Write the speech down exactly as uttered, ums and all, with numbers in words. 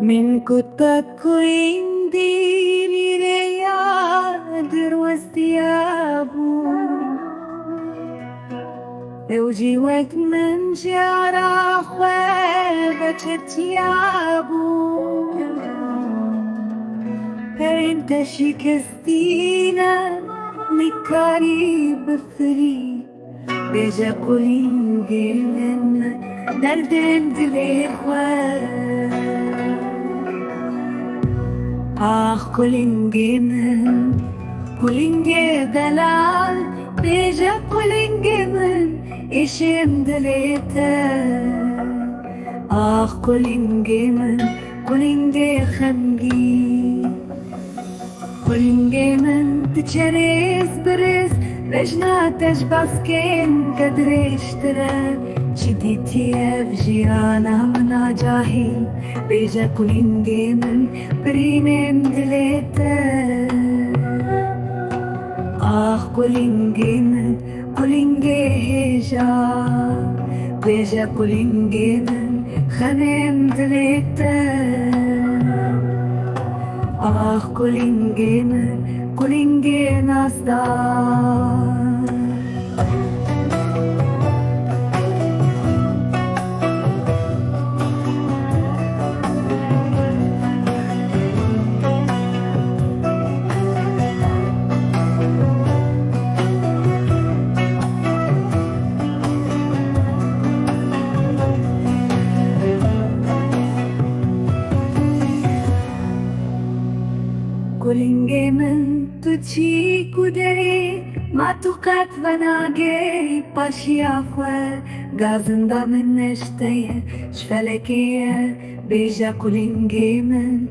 Min ku te kulîngî rêya dirwestiya bû. Ew jî wek min cara xwe veçetiya bû. Perên te şikestî ne, nikarî bifirî. Bêje kulîngê min derdên dilê xwe. Ax kulîngê min, kulîngê delal, bêje kulîngê min, îşên dilê te. Ax kulîngê min, kulîngê xemgîn. Kulîngê min diçe rêz bi rêz, bejna te ji baskên te dirêjtir e. Çi dîtiye ev jiyana min a cahîl, bêje kulîngê min, birînên dilê te. Ax kulîngê min, kulîngê hêja, bêje kulîngê min, xemên dilê te. Ax kulîngê min, kulîngê nasdar. Kulîngê min, tu çî ku derê, ma tu qet venagê paşiya xwe. Gazinda min neşte ye, ji felekê ye, bêje kulîngê min.